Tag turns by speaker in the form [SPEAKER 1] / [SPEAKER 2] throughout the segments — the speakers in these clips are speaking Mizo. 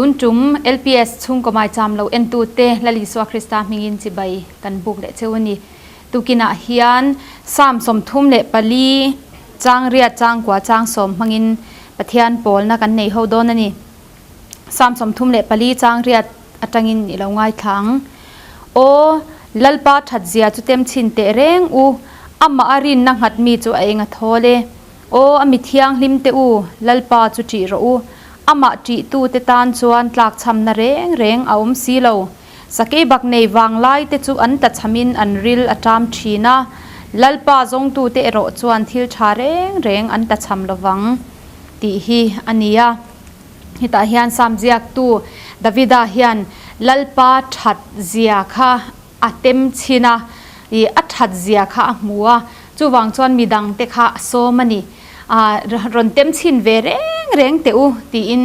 [SPEAKER 1] Tun tum LPS chhungkaw maicham lo entute Lal Isua Krista hmingin chibai kan buk leh cheu a ni. Tukinah hian Psalm 34 chang riat chang kua chang sawm hmangin Pathian pawlna kan nei ho dawn a ni. Psalm 34 chang riat atangin i lo ngaithla ang. Aw, Lalpa thatzia chu tem chhin teh reng u, amah a rinna nghat mi chu a eng a thawl e. Aw, a mi thianghlim te u, Lalpa chu ṭih rawh u. Amah ṭihtute tan chuan tlakchhamna reng reng a awm si lo. Sakei bak nei vanglai te chu an tlachhamin an ril a ṭam ṭhin a, Lalpa zawngtute erawh chuan thil ṭha reng reng an tlachham lovang tih hi a ni a. Hetah hian Psalm ziaktu Davida hian Lalpa ṭhat zia kha a tem chhin a, ih a ṭhat zia kha a hmu a, chuvang chuan midangte kha a sawm a ni. Ah rawn tem chhin ve reng reng teh u tiin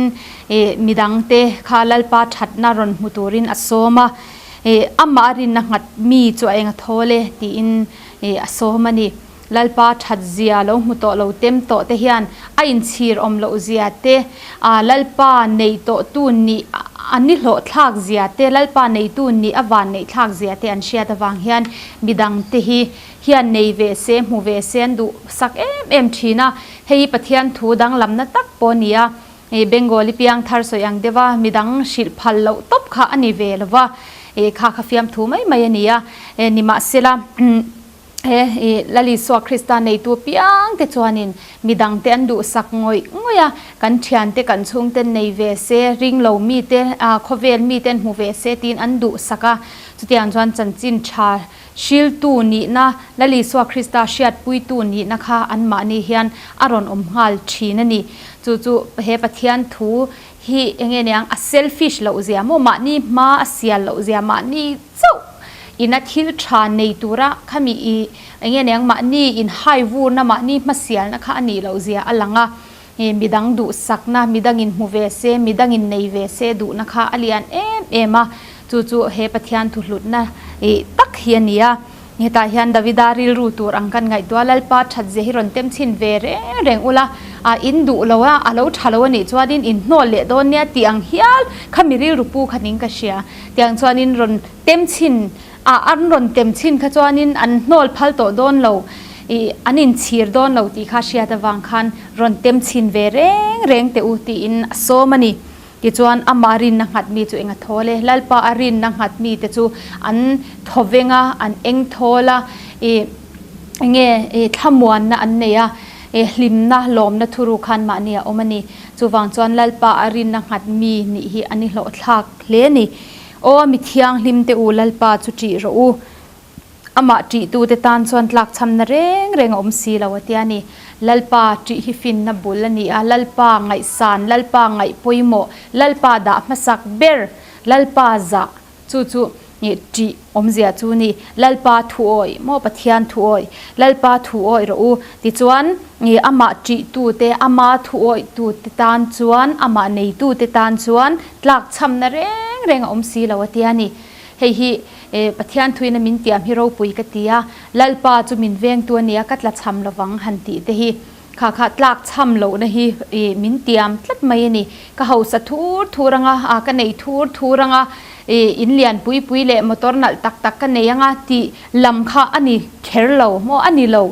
[SPEAKER 1] ih midangte kha Lalpa ṭhatna rawn hmu turin a sawm a, ih amah a rinna nghat mi chu a eng a thawl e tiin ih a sawm a ni. Lalpa ṭhat zia lo hmu tawh lo tem tawh te hian a inchhir awm loh zia te, Lalpa nei tawh tu nih a ni hlawh thlak zia te, Lalpa neitu nih a van neih thlak zia te an hriat avang hian midang te hi hian nei ve se, hmu ve se an duh sak em em thin a. Hei hi Pathian thu danglamna tak pawh a ni a, Bengali piang thar sawi ang deuh a, midang hrilh phal loh tawp kha a ni ve lo va, kha kha fiamthu mai mai a ni a, nimahsela. He i Lal Isua Krista neitu piang te chuanin midangte an duhsak ngawih ngawih a, kan thiante kan chhungten nei ve se, ring lo mite, khawvel miten hmu ve se tiin an duhsak a. Chutiang chuan chanchin tha hriltu nihna, Lal Isua Krista hriatpuitu nihna kha anmahni hian a rawn awm nghal thin a ni. Chu chu he Pathian thu hi enge niang a selfish loh zia maw, mahni hma a sial loh zia, mahni chauh ina thil tha nei tura khami i enge niang mahni in hai vurna mahni hmasialna kha a nih loh zia a lang a, i midang duhsakna midangin hmu ve se midangin nei ve se duhna kha a lian em em a, chu chu he Pathian thuhlutna i tak hi a ni a. Hetah hian Davida rilru tur ang kan ngaihtuah a, Lalpa that zia hi rawn tem chhin ve reng reng ula, a in duh lo a, a lo tha lo a nih chuanin in hnawl leh dawn nia tih ang hial kha mi rilru pu kha ning ka hria. Tiang chuanin rawn tem chhin a, an rawn tem chhin kha chuanin an hnawl phal tawh dawn lo, ih an inchhir dawn lo tih kha hriat avang khan rawn tem chhin ve reng reng teh u tiin a sawm a ni. Tichuan, amah rinna nghat mi chu eng a thawl e? Lalpa a rinna nghat mite chu an thaw veng a, an eng thawl a, ih enge ih thlamuanna an nei a, ih hlimna, lawmna thuru khan mahni a awm a ni. Chuvang chuan Lalpa a rinna nghat mi nih hi a ni hlawhthlak hle a ni. Aw mi thianghlim te u, Lalpa chu ṭih rawh u. Amah ṭihtute tan chuan tlakchhamna reng reng a awm si lo a tia ni. Lalpa ṭih hi finna bul a ni a, Lalpa ngaihsan, Lalpa ngaih pawimawh, Lalpa dah hmasak ber, Lalpa zah chu chu ṭih awmzia chu ni. Lalpa thu awih maw Pathian thu awih, Lalpa thu awih rawh u. Tichuan amah ṭihtute, ama thu awihtute tan chuan, amah neitute tan chuan tlakchhamna reng reng a awm si lo a tia ni. Hei hi Pathian thuina min tiam hi ropui ka ti a, Lalpa chu min vengtu a nia ka tlachham lovang han tih te hi kha kha tlak chham lohna hi min tiam tlat mai a ni. Ka hausa thur thur anga, ka nei thur thur anga, in lian pui pui leh motor nalh tak tak ka nei anga tih lam kha a ni kher lo maw, a ni lo,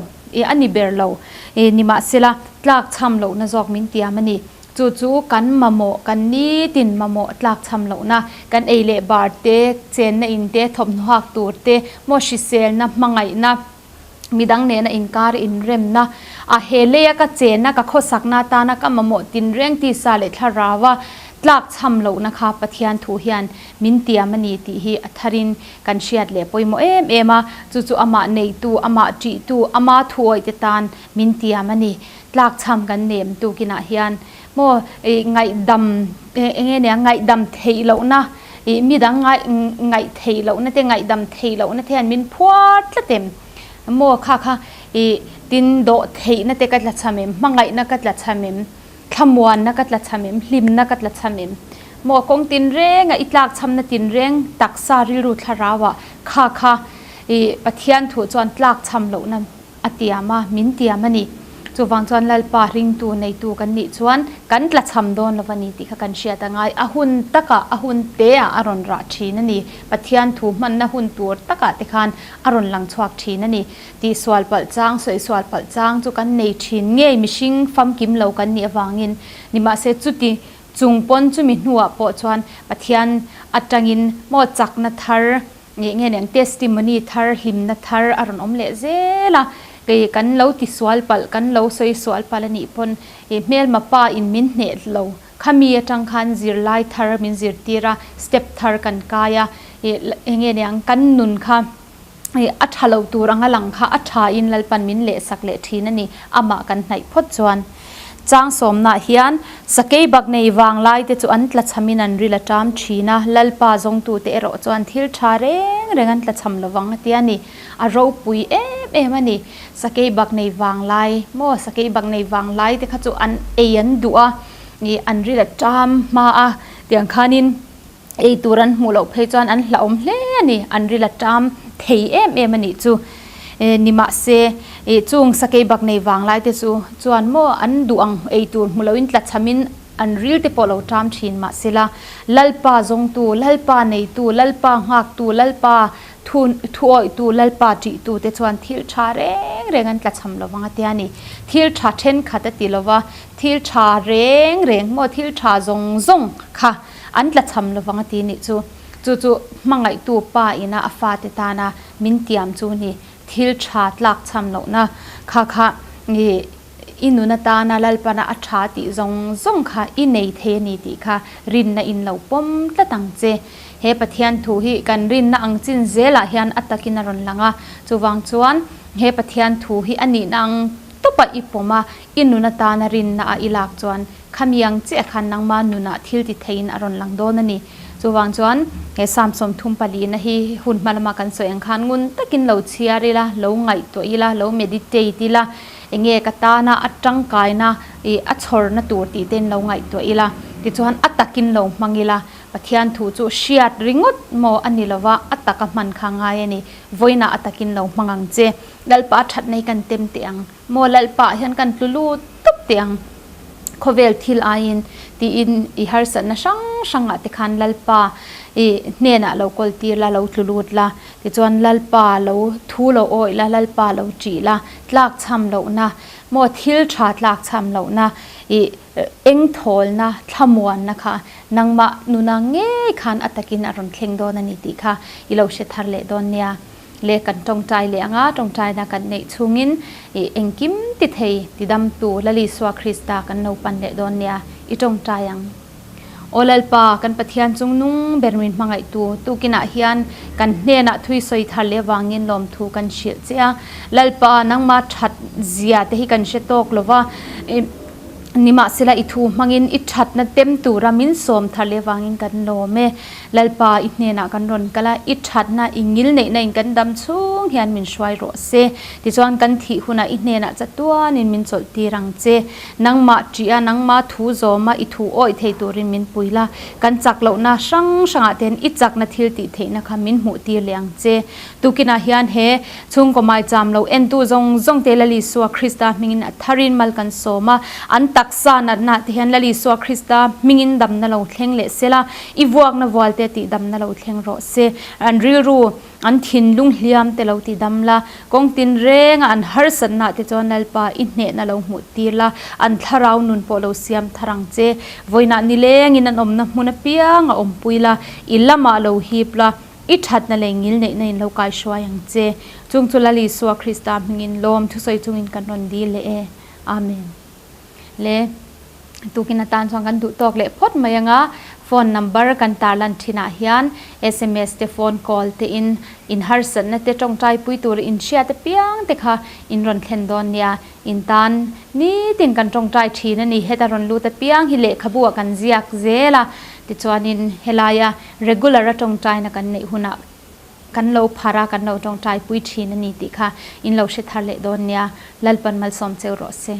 [SPEAKER 1] a ni ber lo. Nimahsela tlak chham lohna zawk min tiam a ni. Chu chu kan mamawh, kan nitin mamawh tlakchham lohna, kan ei leh bar te, chenna in te, thawmhnaw hak tur te, maw hriselna, hmangaihna, midang nena inkar inremna, a he leia ka chenna, ka khawsakna atana ka mamawh tinreng tisa leh thlarau a tlakchham lohna kha Pathian thu hian min tiam a ni tih hi a tharin kan hriat leh pawimawh em em a, chu chu amah neitu, amah ṭihtu, ama thuawih te tan min tiam a ni. Tlakchham kan nem tukinah hian maw ih ngaihdam eng nge nia ngaihdam theih lohna ih midang ngaih ngaih theih lohna te ngaihdam theih lohna te hian min phuar tlat em maw kha kha ih tin dawh theihna te ka tlachham em hmangaihna ka tlachham em thlamuanna ka tlachham em hlimna ka tlachham em maw kawng tinrenga i tlakchhamna tinreng taksa rilru thlarauah kha kha ih Pathian thu chuan tlakchham lohna A tiam a, min tiam a ni. Chuvang chuan Lalpa ringtu neitu kan nih chuan kan tlachham dawn lo a ni tih kha kan hriat a ngai. A hun takah, a hun teah a rawn rah thin a ni. Pathian thu hmanna hun tur takah te khan a rawn lang chhuak thin a ni. Tihsual palh chang, sawi-sual palh chang chu kan nei thin ngei mihring famkim lo kan nih avangin. Nimahse chuti chung pawn chumi hnuah pawh chuan Pathian atangin maw chakna thar, Nge nge nen testimony thar hlimna thar a rawn awm leh zel a, kei kan lo ti sual palh, kan lo sawi sual palh a nih pawn i hmelma pa in min hneh lo, khami atang khan zirlai thar min zirtir a, step thar kan kai a, i enge niang kan nun kha i a tha lo tur anga lang kha a tha in Lalpan min lehsak leh thin a ni, amah kan hnaih phawt chuan. Chang sawmnah hian sakei bak nei vanglai te chu an tlachhamin an ril a ṭam ṭhin a, Lalpa zawngtute erawh chuan thil ṭha reng reng an tlachham lovang a ti a ni. A ropui em em a ni. Sakei bak nei vanglai maw sakei bak nei vanglai te kha chu an ei an duh a, ih an ril a ṭam hma a, tiang khanin ei tur an hmuh loh phei chuan an hlauhawm hle a ni, an ril a ṭam thei em em a nih chu. Nimahse, chung sakei bak nei vang lai te chu chuan maw an duh ang ei tur hmu loin tlachhamin an ril te pawh lo ṭam ṭhin mahsela, Lalpa zawngtu, Lalpa neitu, Lalpa nghaktu, Lalpa thu thuawitu, Lalpa ṭihtu te chuan thil ṭha reng reng an tlachham lo vang a tia ni. Thil ṭha ṭhenkhat a ti lova, thil ṭha reng reng maw thil ṭha zawng zawng kha An tlachham lovang a ti nih chu. Chu chu hmangaihtu pa ina a fate tana min tiam chu ni. Thil tha tlak chham lohna kha kha i i nun atana Lalpana a tha tih zawng zawng kha i nei thei a ni tih kha rinna in lo pawm tlat ang che. He Pathian thu hi kan rinna ang chin zelah hian a takin a rawn lang a. Chuvang chuan he Pathian thu hi a nihna ang tawpa i pawm a, i nun atana rinna a i lak chuan Khami ang chiah khan nangma nunah thil ti theiin a rawn lang dawn a ni. Chuvang chuan he Psalm 34 na hi hun hma lama kan sawi ang khan ngun takin lo chhiar ila, lo ngaihtuah ila, lo meditate ila, enge ka tana a tangkaina ih a chhawrna tur tih tein lo ngaihtuah ila, tichuan a takin lo hmang ila, Pathian thu chu hriat ringawt maw a ni lova, a taka hman kha ngai a ni. Vawiinah a takin lo hmang ang che. Lalpa thatna hi kan tem teh ang. Maw Lalpa hian kan tlu lut tawp teh ang. Khawvel thil aiin tiin i harsatna hrang hrangah te khan Lalpa i hnenah lo kawl tir la, lo tlu lut la, tichuan Lalpa lo thu lo awih la, Lalpa lo ṭih la, tlak chham lohna, maw thil ṭha tlak chham lohna, i eng thawlna, thlamuanna kha nangmah nuna ngei khan a takin a rawn thleng dawn a ni tih kha i lo hre thar leh dawn nia. Le kan tawngtai leh anga tawngtaina kan neih chhungin i engkim ti thei ti damtu Lalisua Krista kan lo pan leh dawn nia i tawngtai ang. Aw Lalpa kan Pathian chung nung ber min hmangaihtu tukinah hian kan hnenah thui sawi thar leh vangin lawmthu kan hrilh che a. Lalpa nangma that zia te hi kan hre tawk lova i Nimahsela i thu hmangin i thatna tem tura min sawm thar leh vangin kan lawm e. Lalpa, i hnenah kan rawn kal a, i thatna, i ngil neihna in kan dam chhung hian min hruai rawh se. Tichuan kan thih hunah i hnenah chatuanin min chawlh tir ang che. Nangmah ṭih a, nangmah thu zawm a, i thu awih thei turin min pui la. Kan chak lohna hrang hrangah ten i chakna thil tih theihna kha min hmuh tir leh ang che. Tukinah hian he chhungkaw maicham lo entu zawng zawng te Lal Isua Krista hmingin a tharin mal kan sawm a, an taksa natna te hian Lal Isua Krista hmingin damna lo thleng leh sela, i vuakna vual te tih damna lo thleng rawh se. An rilru, an thinlung hliam te lo ti dam la, kawng tinrenga an harsatna te chuan Lalpa i hnehna lo hmuh tir la, an thlarau nun pawh lo siam thar ang che. Vawiinah nilengin an awmna hmun apiang a awmpui la, i lamah lo hip la, I thatna leh ngilneihna in lo kai hruai ang che. Chung chu Lal Isua Krista hmingin lawm thusawi chungin kan rawn dil leh e. Amen. Le tukin atan chuan kan duh tawk leh phawt mai anga phone number kan tarlan thinah hian sms te phone call te in in harsatna te tawngtai pui tur in hriat apiang te kha in rawn thlen dawn nia. In tan nitin kan tawngtai thin a ni. Heta rawn lut apiang hi lehkhabu ah kan ziak zel a. Tichuanin helaia Regular a tawngtaina kan neih hunah kan lo phar a, kan lo tawngtai pui thin a ni tih kha in lo hre thar leh dawn nia. Lalpan malsawm cheu rawh se.